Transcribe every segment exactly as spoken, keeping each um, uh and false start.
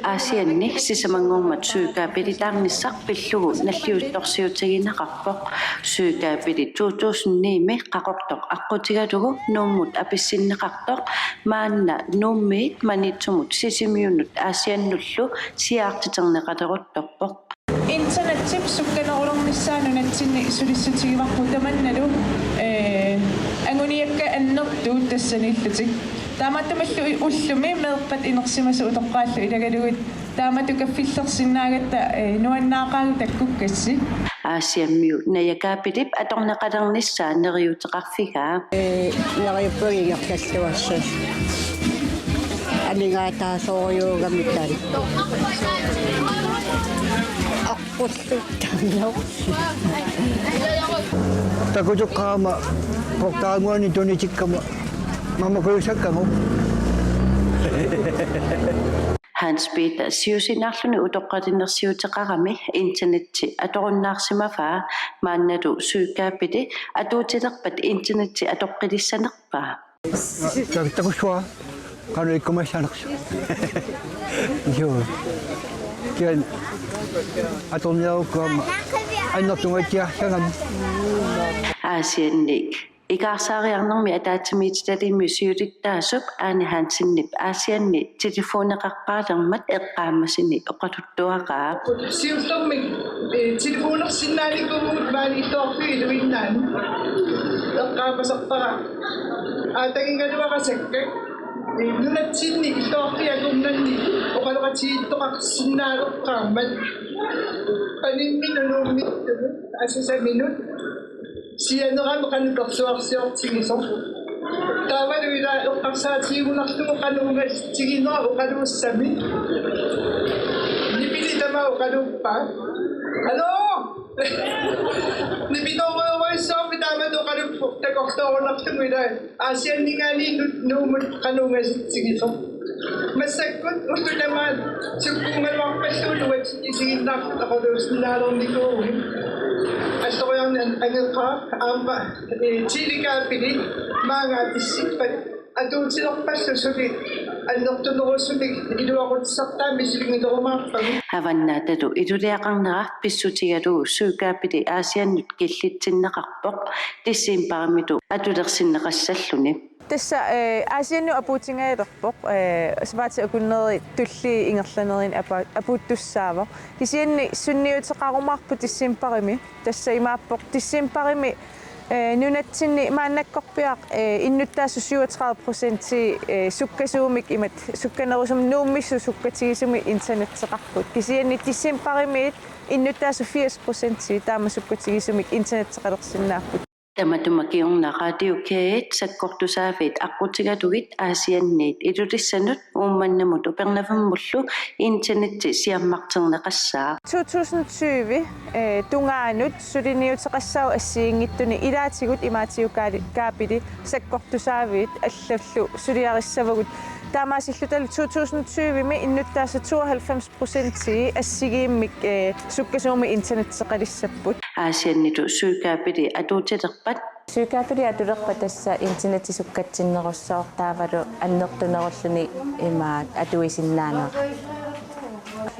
Aasianni sisamanngormat Sydkabelitaarnissaq pillugu nalliuttorsiutigineqarpoq. Sydkabeli to tusind ni-mi Qaqortoq aqqutigalugu Nuummut apissinneqartoq maanna Nuummiit Maniitsumut Sisimiunut Aasiannullu siaartiterneqaleruttorpoq. Internettip sukkanerulernissaa nunatsinni sulissutigivarput tamannalu, ee, anguniakkat annertuut tassaniillutik. Taamaattumillu ullumi meerpat inersimasut utoqqaallu ilagalugit taamatut kaffillersinnaagatta, ee, nuannaaqaagut takkukkassi. Aasiammiut Naja Kabelip atorneqalernissaa neriuuteqarfigaa. Ee, neriuppunga ingerlalluassasut. Aningaasaasorujuugami taanna. Aqqulluttaarneq. Takuteqqaarama portaanguani tunitikkama mamakujusakkagut. Hans Peter siusinaarluni utoqqalinersiuteqarami internetti atorunnaarsimavaa, maannalu Sydkabeli atuutilerpat internetti atoqqilissanerpaa. Ta-, takussuara qanoq ikkumassanersoq. Joo. Kian atorniarukku aamma annertungaatsiarsagami. Aasianni ikaarsaariarnermi ataatsimiititalimmik siulittaasup Ane Hansenip Aasianni telefoneqarpaalermat eqqaamasini oqaluttuaraa. Siullermik, ee, telefonersinnaanikuuvugut maani illoqarfiup iluinnaani. Eqqaamasarpara. Aatagigaluarasakka. Ee, nunatsinni illoqarfiup akunnanni oqaloqatigiittoqarsinnaaleqqaarmat. Paninnginut Nuummiittumut, Asasaminut. Sianerami qanoq persuarsiortigisoq. Taavalu ila eqqarsaatigigunarlugu qanoq ungasitsiginera oqaluussamik. Nipili tamaat oqaluuppaa. Hallo? Nipitoorujorujussuarmik taamatut oqaluppoq takorloorunarlugu ila Aasianninngaanniit Nu-, Nuummut qanoq ungasitsigisoq. Massakkut ullut tamaat sukkuugaluarpalluunniit isiginnaartut oqaluusinnaalernikuuvugut. Alloriarneq angeqaaq aamma, ee, Telekabeli maanga atissippata atuutilerpallu suli annertunerusumik iluaqutissartaa misiligilerumaarpagut. Avannaatalu iluliaqarnera pissutigalugu Sydkabeli Aasiannut killitsinneqarpoq decembarimilu atulersinneqassalluni. Tassa, ee, Aasiannut apuutigaluarpoq, ee, sapaatip akunneri tulliit ingerlanerini apa-, apuuttussaavoq. Kisianni sunniuteqarumaarpoq decembarimi. Tassa imaappoq decembarimi, ee, nunatsinni maannakkorpiaq, ee, innuttaasut syvogtredive procenti, ee, sukkasuumik imatut sukkanerusumik Nuummissut sukkatigisumik internetteqarput. Kisianni decembarimiit innuttaasut firs procenti taama sukkatigisumik internetteqalersinnaapput. Tamatuma kingorna Radio K et sakkortusaaviit aqqutigalugit Aasianniit Ilulissanut Uummannamut Upernavimmullu internetti siammarterneqassaaq. To tusind tyve, eh, tungaanut suliniuteqassaaq assigiinngitsunik ilaatigut imaatigut kaali-, kaapili sakkortusaaviit allallu suliarissavagut. Taamaasillutalu to tusind tyve-mi innuttaasut tooghalvfems procenti assigiimmik, eh, sukkasuumik internetteqalissapput. Aasiannilu Sydkabeli atuutilerpat. Sydkabeli atulerpat tassa internetti sukkatsinnerussaaq taavalu annertunerulluni imaat atuisinnaanera.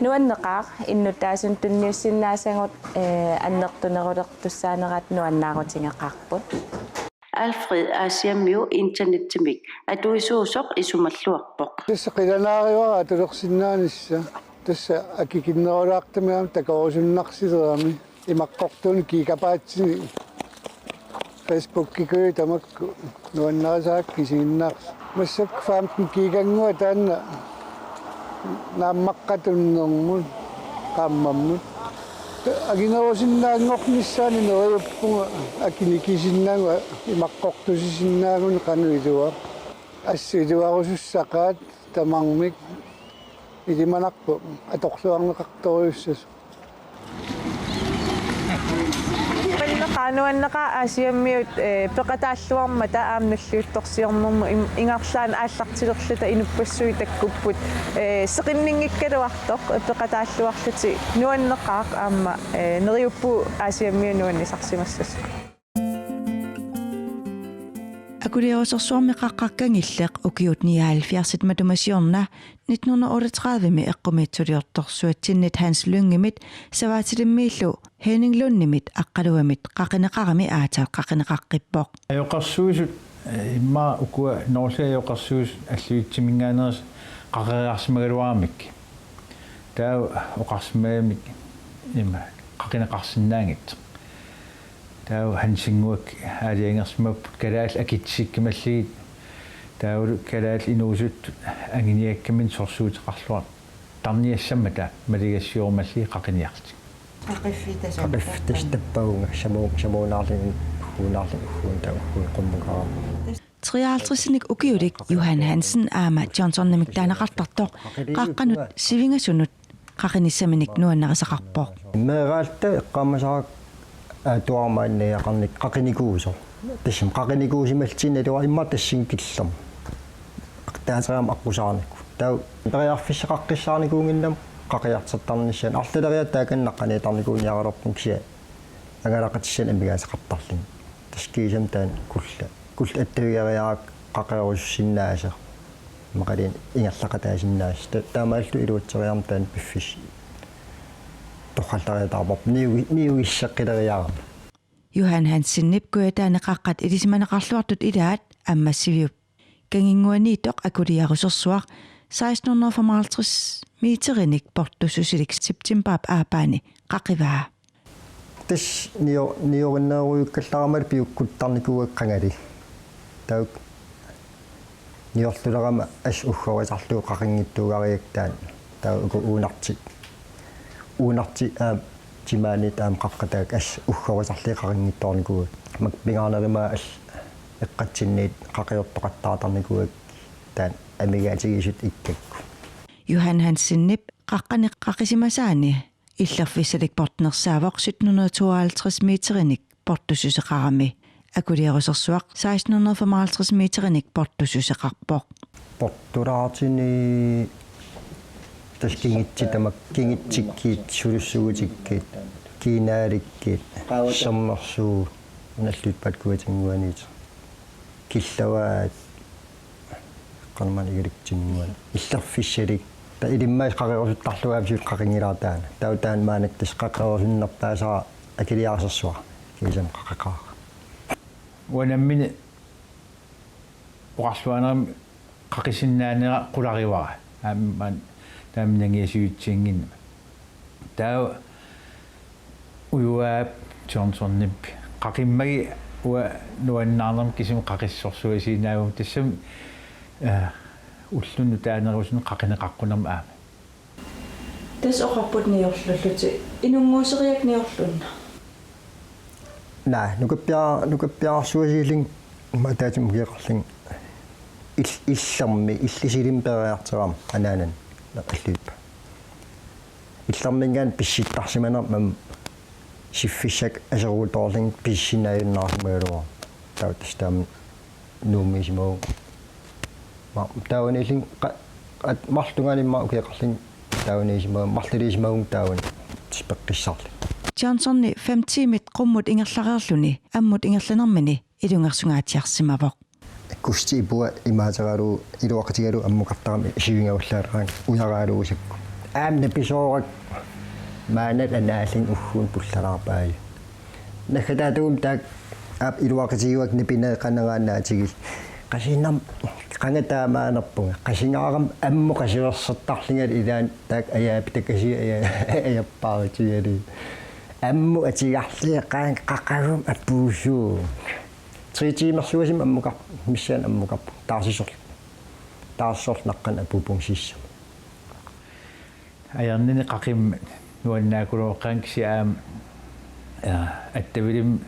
Nuanneqaaq innuttaasunut tunniussinnaasagut, eh, annertunerulertussaanerat nuannaarutigeqaarput. Alfred Aasiammiu internettimik atuisuusoq isumalluarpoq. Tassa qilanaarivara atulersinnaanissaq. Tassa akikinnerulaartumik aamma takorusunnarsilerami. Imaqqortuunik gigabyte-inik Facebookkikkuit tamakku nuannarisakka isiginnaarlutik. Massakkut femten gigannguaq taanna naammaqqatunnermut qaammammut. Akinerusinnaanngornissaanut neriuppunga akinikisinnagu imaqqortusisinnaagunik qanoq iluaq. Assut iluarusussaqaat tamarmik ilimanarpoq atorluarneqartorujussuusoq. Nuanneqaaq, nuanneqaaq Aasiammiut, eh, peqataalluarmata aamma nalliuttorsiornermut im-, ingerlaannaq aallartilerluta inuppassuit takkupput, eh, seqinninngikkaluartoq, eh, peqataalluarlutik nuanneqaaq aamma, eh, neriuppugut Aasiammiut nuannisarsimassasut. Akuliarusersuarmi qaqqakkangilleq ukiut nioghalvfjerdsit matuma siorna nitten hundrede otteogtredive-mi eqqumiitsuliortorsuatsinnit Hans Lyngemit savaatilimmiillu Henning Lundimit Aqqaluamit qaqineqarami aatsaat qaqineqaqqippoq. Ajoqersuisut, eh, immaqa ukua Norge ajoqersuisut alluitsiminngaanneersoq qaqeriarsimagaluaramik. Taava oqarsimagamik ima qaqineqarsinnaanngitsoq. Taava Hansinnguakka aalajangersimapput kalaallit akitsisikkimallugit. Taavalu kalaallit inuusuttut anguniakkaminnik sorsuuteqarluartarniassammata maligassiorumallugit qaqiniarlutik. Qaqiffitas tappavunga samu-, samuunaarluni ugguunaarluni ugguuna taava ugguuna qummukaarami. Treoghalvtredsinik ukiulik Johan Hansen aamma Johnsonimik taaneqartartoq qaqqanut sivingasunut qaqinissaminik nuannarisaqarpoq. Meeraalta eqqaamasara atuarmaanniaqarnik qaqinikuusoq. Tassami qaqinikuusimallutik naluara immaqa tassani killormut. Aqtaaserama aqqusaarnikut. Taava periarfissaqaqqissaarnikuunnginnami qaqiartortarnissaanut. Arlaleriarluta taakani naqqaniitarnikuunniaraluarpunga kisianni angalaqatissanik amigaataqartarluni. Tassa kiisami taanna kulla. Kulla attavigeriarakku qaqerusussinnaasoq. Immaqaluunniit ingerlaqataasinnaasoq. Ta-, taamaalilluta iluatseriarama taanna piffissaq. Torrallariataarparput niugi-, niugisseqqileriarama. Johan Hansenip Kujataani qaqqat ilisimaneqarluartut ilaat Ammassiviup kanginnguaniittoq akuliarusersuaq seksten hundrede femoghalvtreds meterinik portussusilik septembarip aappaani qaqivaa. Tassa nio-, niorinnerujukkallaramallu piukkuttarnikuuakka qangali. Taava niorlulerama assut uggorisarlugu qaqinngittuugarigakkit taanna. Taava uku uunartik. Uunartik aamma timaaniittut aamma qaqqat taakku assut uggorisarlugit qaqinngitsoornikuuakka. Makku pingaarnermut alla eqqatsinniittut qaqiortoqattaartarnikuuakka taanna amigaatigisutut ikkakku. Johan Hansenip qaqqani qaqisimasaani illerfissalik portnersaavoq sytten hundrede tooghalvtreds meterinik portussuseqarami. Akuliarusersuaq seksten hundrede femoghalvtreds meterinik portussuseqarpoq. Portulaartuni tassa kingitsit tamakku, kingitsikkiit, sulussuutikkit, kiinaalikkit, sermersuup, una alluutpaat Kujatinnguaniittoq. Killavaat, qanormaanna Igalikkutinnguani. Illerfissalik. Taava ilimmaasut qaqerusuttarlugu aamma siulleq qaqinngilara taanna. Taava taanna maannakkut tassa qaqerusunnerpaasara akiliarusersuaq. Kiisami qaqeqaara. Uanga nammineq oqarluaannarama qaqisinnaanera qularivara. Aamma taama nangiasivitsinnginnama. Taava Ujuaap Johnsonip qaqimmagit uanga nuannaarnermik kisimi qaqissorsuasiinnaagama tassami, eh, ulluni nutaanerusunik qaqineqaqqunermik aamma. Tassa oqarput niorlullutik inunnguuseriakka niorlunna. Naa, nukappiar-, nukappiararsuasiillunga aamma ataatsimut ukioqarlunga il-, illermi, illisilimmik peeriartorama anaanani alluippa. Illerminngaanniit pissittarsimanermut aamma siffissakka aseruutoorlunga pisissinnaajunnaarsimagaluarama. Taava tassa taama Nuummiisimavunga. Ma-, taavaniillunga qa-, at-, marlungaanimma ukioqarlunga taavaniisimavunga, marluliisimavunga taavani tassa peqqissarlunga. Johnsoni fem tiimit qummut ingerlareerluni ammut ingerlanermini ilungersungaatsiarsimavoq. Kusti ipua imaateralugu iluaqutigalugu ammukartarami sivingavallaaraangat ujaraaluusakku. Aamma napisoorakku maannalu anaallunga ugguuna pullalaarpaajuvoq. Naggataatigut taakku aap iluaqutigivakka nipineeqaneraannaatigillu. Qasiinnarmi qanga taamaanerpunga. Qasingaarami ammut qasuersortarlungalu ilaanni taakku ajaapitakasia aja-, ajappaarutigalugu. Ammut atugarlunga qanga qaquguma apuussuuvunga. Tre timersuasumik ammukar-, missaani ammukarpunga. Taarsisorlu. Taarsisorlu naqqani apuuppunga sissami. Ajornani qaqimmat nuannaakuluuqqaanga kisianni aamma, eh, attavilimmik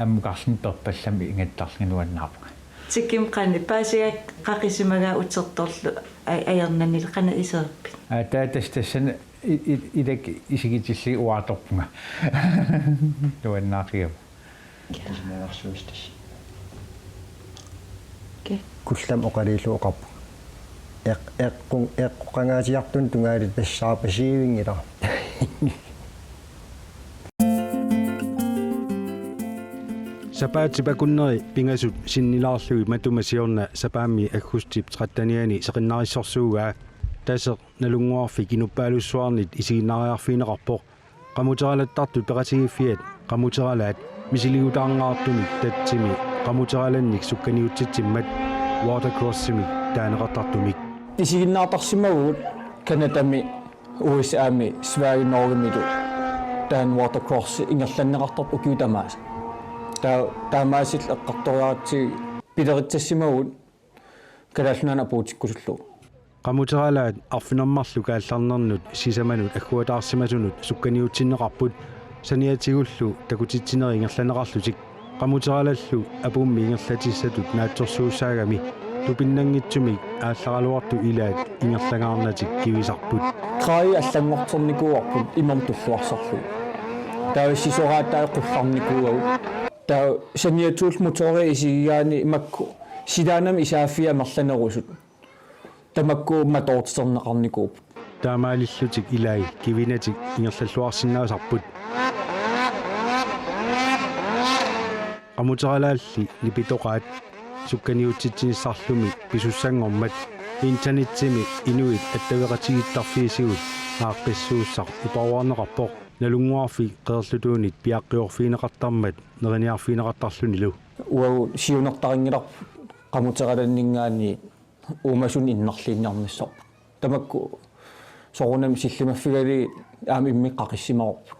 ammukarluni perpallamik ingattarlunga nuannaarpunga. Tikimmik qanoq paasigakku qaqisimagaa utertorlu a-, ajornanili qanoq iserpit? Aa, taava tassa tassani i-, i-, ilakka isigitillugit uaartorpunga. Nuannaaqigama. Qaqisimagarsuusoq tassa. Okei. Kullami oqaluullugu oqarpunga. Eq-, eqqu-, eqqoqqangaatsiartunut tungaanut tassaarpasiuinngilaq. Sapaatip akunneri pingasut sinnilaarlugit matuma siorna sapaammi aggustip trettenianni seqinnarissorsuugaa Taseq Nalunnguarfik inuppaalussuarnit isiginnaariarfigineqarpoq. Qamuteralattartut peqatigiiffiat qamuteralaat misiligutaarngaartumik tatsimi qamuteralannik sukkaniutsitsimmat watercrossimik taaneqartartumik. Isiginnaartarsimavugut Canadami, U S A-mi, Sverige, Norgemilu taanna watercross ingerlanneqartartoq ukiut tamaasa. Taa-, taamaasillu eqqartoriaratsigit pileritsassimavut Kalaallit Nunaanni apuutikkusullugu. Qamuteralaat arfineq-marluk aallarnernut sisamanut agguataarsimasunut sukkaniutsinneqarput saniatigullu takutitsinerit ingerlanneqarlutik. Qamuteralallu apummi ingerlatissatut naatsorsuussaagami tupinnanngitsumik aallaraluartut ilaat ingerlangaarnatik kivisarput. Kaja allanngorternikuuarput imermik tulluarsarlugu. Taava sisoraataat qullarnikuuagut. Taava saniatigullu motoria isigigaanni makku silaannami isaaffii amerlanerusut tamakku matoortiterneqarnikuupput. Taamaalillutik ilai kivinatik ingerlalluarsinnaasarput. Qamuteralaalli nipitoqaat sukkaniutsitsinissarlumi pisussanngormat internetsimi inuit attaveqatigiittarfiisigut aaqqissuussaq uparuarneqarpoq Nalunnguarfik Qeerlutuunit piaqqiorfigineqartarmat neriniarfigineqartarlunilu. Uagut siunertarinngilarput qamuteralanninngaanniit uumasut innarliiniarnissarput. Tamakku soorunami sillimaffigalugit aamma immikkut qaqissimavarput.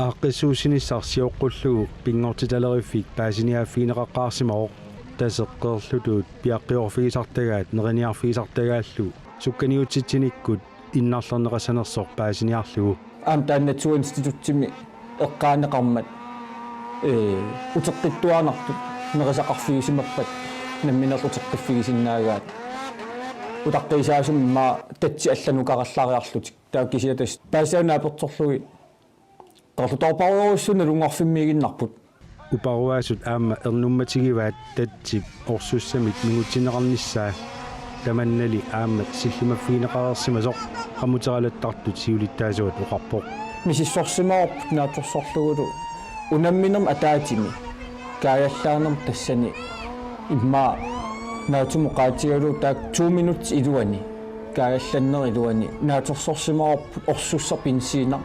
Aaqqissuussinissaq sioqqullugu pinngortitaleriffik paasiniaaffigineqaqqaarsimavoq Taseq Qeerlutuut piaqqiorfigisartagaat neriniarfigisartagaallu sukkaniutsitsinikkut innarlerneqassanersoq paasiniarlugu. Aamma taanna Natur Instituttimi eqqaaneqarmat, ee, uteqqittuaannartut nerisaqarfigisimappat nammineerlutik uteqqiffigisinnaagaat. Utaqqiisaasumik immaqa tatsit allanut ukarallariarlutik. Taava kisianni tassa paasisavut naapertorlugit qeerlutoorparujussuit Nalunnguarfimmiiginnarput. Uparuaasut aamma ernummatigivaat tatsip orsussamit mingutsinneqarnissaa. Tamannali aamma sillimaffigineqareersimasoq qamuteralattartut siulittaasuat oqarpoq. Misissorsimavarput naatsorsorlugulu unamminermi ataatimi kaajallaanermi tassani immaqa naatsumik oqaatigalugu taakku to minutsit iluani, kaajallanneri iluani, naatsorsorsimavarput orsussaq benzinaq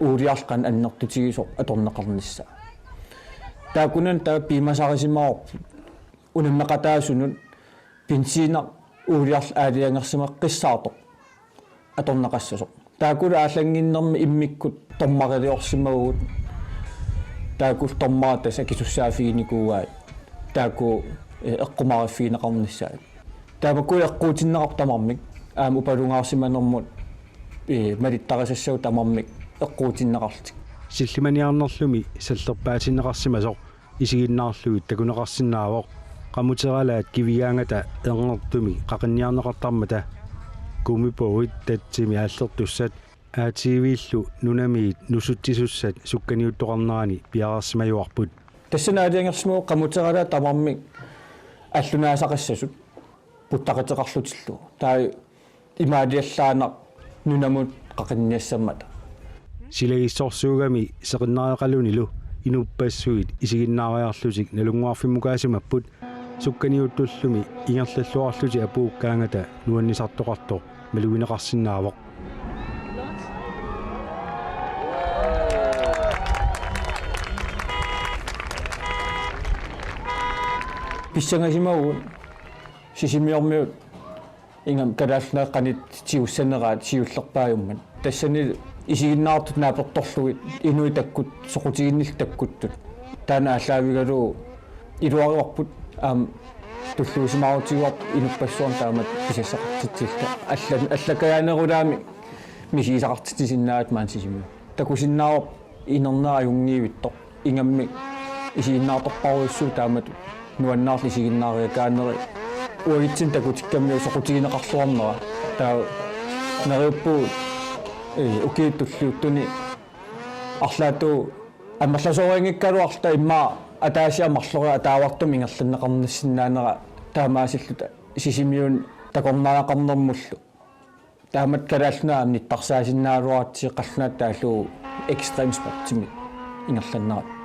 uuliarlu qanoq annertutigisoq atorneqarnissaa. Taakkunani taava piumasarisimavarput unammeqataasunut benzinaq uuliarlu aalajangersimaqqissaartoq atorneqassasoq. Taakkulu aallannginnermi immikkut dommeriliorsimavugut. Taakkulu dommerit tassa akisussaaffiginikuuaat taakku, eh, eqqumaariffigineqarnissaat. Taamakkulu eqquutinneqarput tamarmik aamma upalungaarsimanermut, eh, malittarisassagut tamarmik eqquutinneqarlutik. Sillimaniarnerlumi sallerpaatinneqarsimasoq isiginnaarlugit takuneqarsinnaavoq qamuteralaat kivigaangata erngertumik qaqinniarneqartarmata. Gummibådit tatsimi aallertussat A T V-llu nunamiit nusutsisussat sukkaniuttoqarnerani piareersimajuarput. Tassani aalajangersimavugut qamuteralaat tamarmik allunaasaqassasut puttaqateqarlutillu. Taava imaaliallaannaq nunamut qaqinniassammata. Silagissorsuugami seqinnareqalunilu inuppassuit isiginnaariarlutik Nalunnguarfimmukaasimapput, sukkaniuttullumi ingerlalluarlutik apuukkaangata nuannisartoqartoq malugineqarsinnaavoq. Pissangasimavugut Sisimiormiut ingammik Kalaallit Nunaat qanoq tigussaneraat siullerpaajummat. Tassani isiginnaartut naapertorlugit inuit takkut soqutiginnillu takkuttut. Taanna aallaavigalugu iluarivarput aamma tulluusimaarutigaarput inuppassuarnut taamatut pisassaqartitsilluta. Alla-, allakajaanerulaamik misigisaqartitsisinnaavat maani Sisimiut. Takusinnaavarput inernera ajunngiivittoq. Ingammik isiginnaartorparujussuuvoq taamatut nuannaarlugu isiginnaariakaaneri. Uagutsinnut takutikkammiuk soqutigineqarluarnera. Taava neriuppugut, eh, ukiut tulliuttuni arlaatigut amerlasoorianngikkaluarluta immaqa ataasiarluni marloriarluni ataavartumik ingerlanneqarnissinnaanera taamaasilluta Sisimiuni takornariaqarnermullu. Taamatut Kalaallit Nunaat aamma nittarsaasinnaagaluaratsigit qallunaatut taallugu ekstremsportimik ingerlannerat.